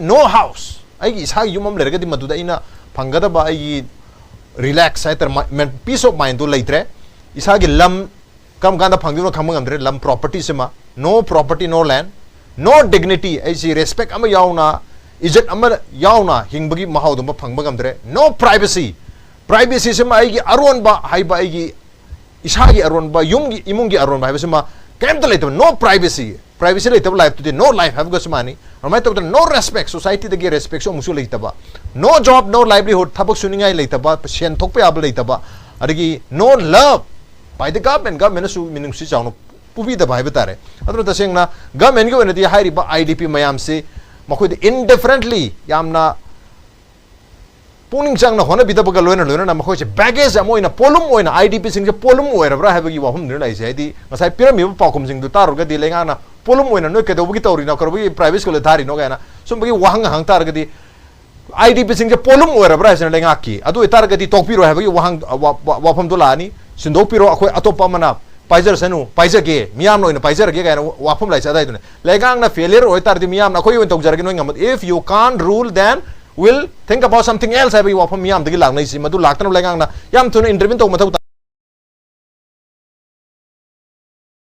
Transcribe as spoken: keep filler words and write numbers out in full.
No house, ꯑꯩꯒꯤ ꯏꯁꯥꯒꯤ ꯌꯨꯝ ꯑꯃ ꯂꯩꯔꯒꯗꯤ ꯃꯗꯨꯗ ꯑꯩꯅ ꯐꯪꯒꯗꯕ ꯑꯩꯒꯤ ꯔꯤꯂꯦꯛꯁ ꯍꯥꯏꯇꯥꯔꯦ, ꯄꯤꯁ ꯑꯣꯐ ꯃꯥꯏꯟꯗꯣ ꯂꯩꯇ꯭ꯔꯦ꯫ ꯏꯁꯥꯒꯤ ꯂꯝ ꯀꯔꯝ ꯀꯥꯟꯗ ꯐꯪꯗꯣꯏꯅꯣ ꯈꯪꯕ ꯉꯝꯗ꯭ꯔꯦ꯫ ꯂꯝ, ꯄ꯭ꯔꯣꯄꯔꯇꯤꯁꯤꯃ, no property, no land, no dignity, ꯑꯩꯁꯤ ꯔꯦꯁꯄꯦꯛ ꯑꯃ ꯌꯥꯎꯅ, ꯏꯖꯠ ꯑꯃ ꯌꯥꯎꯅ ꯍꯤꯡꯕꯒꯤ ꯃꯍꯥꯎꯗꯨꯃ ꯐꯪꯕ ꯉꯝꯗ꯭ꯔꯦ꯫ No privacy, privacyꯁꯤꯃ ꯑꯩꯒꯤ ꯑꯔꯣꯟꯕ ꯍꯥꯏꯕ, ꯑꯩꯒꯤ ꯏꯁꯥꯒꯤ ꯑꯔꯣꯟꯕ, ꯌꯨꯝꯒꯤ, ꯏꯃꯨꯡꯒꯤ ꯑꯔꯣꯟꯕ ꯍꯥꯏꯕꯁꯤꯃ ꯀꯩꯝꯇ ꯂꯩꯇꯕ, no privacy꯫ Privacy ꯂꯩꯇꯕ ꯂꯥꯏꯐꯇꯨꯗꯤ no life ꯍꯥꯏꯕꯒ ꯆꯞ ꯃꯥꯟꯅꯩ꯫ ꯑꯗꯨꯃꯥꯏꯅ ꯇꯧꯗꯅ no respect, ꯁꯣꯁꯥꯏꯇꯤꯗꯒꯤ ꯔꯦꯁꯄꯦꯛꯁꯨ ꯑꯃꯨꯛꯁꯨ ꯂꯩꯇꯕ, no job, no livelihood, ꯊꯕꯛ ꯁꯨꯅꯤꯡꯉꯥꯏ ꯂꯩꯇꯕ, ꯁꯦꯟ ꯊꯣꯛꯄ ꯌꯥꯕ ꯂꯩꯇꯕ, ꯑꯗꯒꯤ no love by the government, ꯒꯚꯔꯟꯃꯦꯟꯅꯁꯨ ꯃꯤꯅꯨꯡꯁꯤ ꯆꯥꯎꯅ ꯄꯨꯕꯤꯗꯕ ꯍꯥꯏꯕ ꯇꯥꯔꯦ꯫ ꯑꯗꯨꯅ ꯇꯁꯦꯡꯅ ꯒꯚꯔꯟꯃꯦꯟꯒꯤ ꯑꯣꯏꯅꯗꯤ ꯍꯥꯏꯔꯤꯕ ꯑꯥꯏ ꯗꯤ ꯄꯤ ꯃꯌꯥꯝꯁꯤ ꯃꯈꯣꯏꯗ ꯏꯟꯗꯤꯐꯔꯦꯟꯠꯂꯤ, ꯌꯥꯝꯅ ꯄꯨꯛꯅꯤꯡ ꯆꯪꯅ ꯍꯣꯠꯅꯕꯤꯗꯕꯒ ꯂꯣꯏꯅ ꯂꯣꯏꯅꯅ ꯃꯈꯣꯏꯁꯦ ꯕꯦꯒꯦꯖ ꯑꯃ ꯑꯣꯏꯅ, ꯄꯣꯠꯂꯨꯝ ꯑꯣꯏꯅ, ꯑꯥꯏ ꯗꯤ ꯄꯤꯁꯤꯡꯁꯦ ꯄꯣꯠꯂꯨꯝ ꯑꯣꯏꯔꯕ꯭ꯔꯥ ꯍꯥꯏꯕꯒꯤ ꯋꯥꯐꯝꯗꯨꯅ ꯂꯩꯔꯤꯁꯦ꯫ ꯍꯥꯏꯗꯤ ꯉꯁꯥꯏ ꯄꯤꯔꯝꯃꯤꯕ ꯄꯥꯎꯈꯨꯝꯁꯤꯡꯗꯨ ꯇꯥꯔꯨꯔꯒꯗꯤ ꯂꯩꯉꯥꯛꯅ ꯄꯣꯠꯂꯨꯝ ꯑꯣꯏꯅ ꯅꯣꯏ ꯀꯩꯗꯧꯕꯒꯤ ꯇꯧꯔꯤꯅꯣ, ꯀꯩꯗꯧꯕꯒꯤ ꯄ꯭ꯔꯥꯏꯚꯦꯠ ꯁ꯭ꯀꯨꯜꯗ ꯊꯥꯔꯤꯅꯣ ꯀꯥꯏꯅ ꯁꯨꯝꯕꯒꯤ ꯋꯥꯍꯪ ꯍꯪ ꯇꯥꯔꯒꯗꯤ, ꯑꯥꯏ ꯗꯤ ꯄꯤꯁꯤꯡꯁꯦ ꯄꯣꯠꯂꯨꯝ ꯑꯣꯏꯔꯕ꯭ꯔꯥ ꯍꯥꯏꯁꯤꯅ ꯂꯩꯉꯥꯛꯀꯤ? ꯑꯗꯨ ꯑꯣꯏꯇꯥꯔꯒꯗꯤ ꯇꯣꯛꯄꯤꯔꯣ ꯍꯥꯏꯕꯒꯤ ꯋꯥꯍꯪ, ꯋꯥ-, ꯋꯥ-, ꯋꯥꯐꯝꯗꯣ ꯂꯥꯛꯑꯅꯤ꯫ ꯁꯤꯟꯗꯣꯛꯄꯤꯔꯣ, ꯑꯩꯈꯣꯏ ꯑꯇꯣꯞꯄ ꯑꯃꯅ ꯄꯥꯏꯖꯔꯁꯅꯨ, ꯄꯥꯏꯖꯒꯦ, ꯃꯤꯌꯥꯝꯅ ꯑꯣꯏꯅ ꯄꯥꯏꯖꯔꯒꯦ ꯀꯥꯏꯅ ꯋꯥꯐꯝ ꯂꯥꯛꯏꯁꯦ ꯑꯗꯥꯏꯗꯨꯅꯦ꯫ ꯂꯩꯉꯥꯛꯅ ꯐꯦꯂꯤꯌꯔ ꯑꯣꯏꯇꯥꯔꯗꯤ ꯃꯤꯌꯥꯝꯅ ꯑꯩꯈꯣꯏ ꯑꯣꯏꯅ ꯇꯧꯖꯔꯒꯦ, ꯅꯣꯏ ꯉꯝꯃꯗꯤ, if you can't rule, then we'll think about something else ꯍꯥꯏꯕꯒꯤ ꯋꯥꯐꯝ ꯃꯤꯌꯥꯝꯗꯒꯤ ꯂꯥꯛꯅꯩꯁꯤ꯫ ꯃꯗꯨ ꯂꯥꯛꯇꯅꯕ ꯂꯩꯉꯥꯛꯅ ꯌꯥꯝ ꯊꯨꯅ ꯏꯟꯇꯔꯚꯤꯟ ꯇꯧꯕ ꯃꯊꯧ ꯇꯥꯏ꯫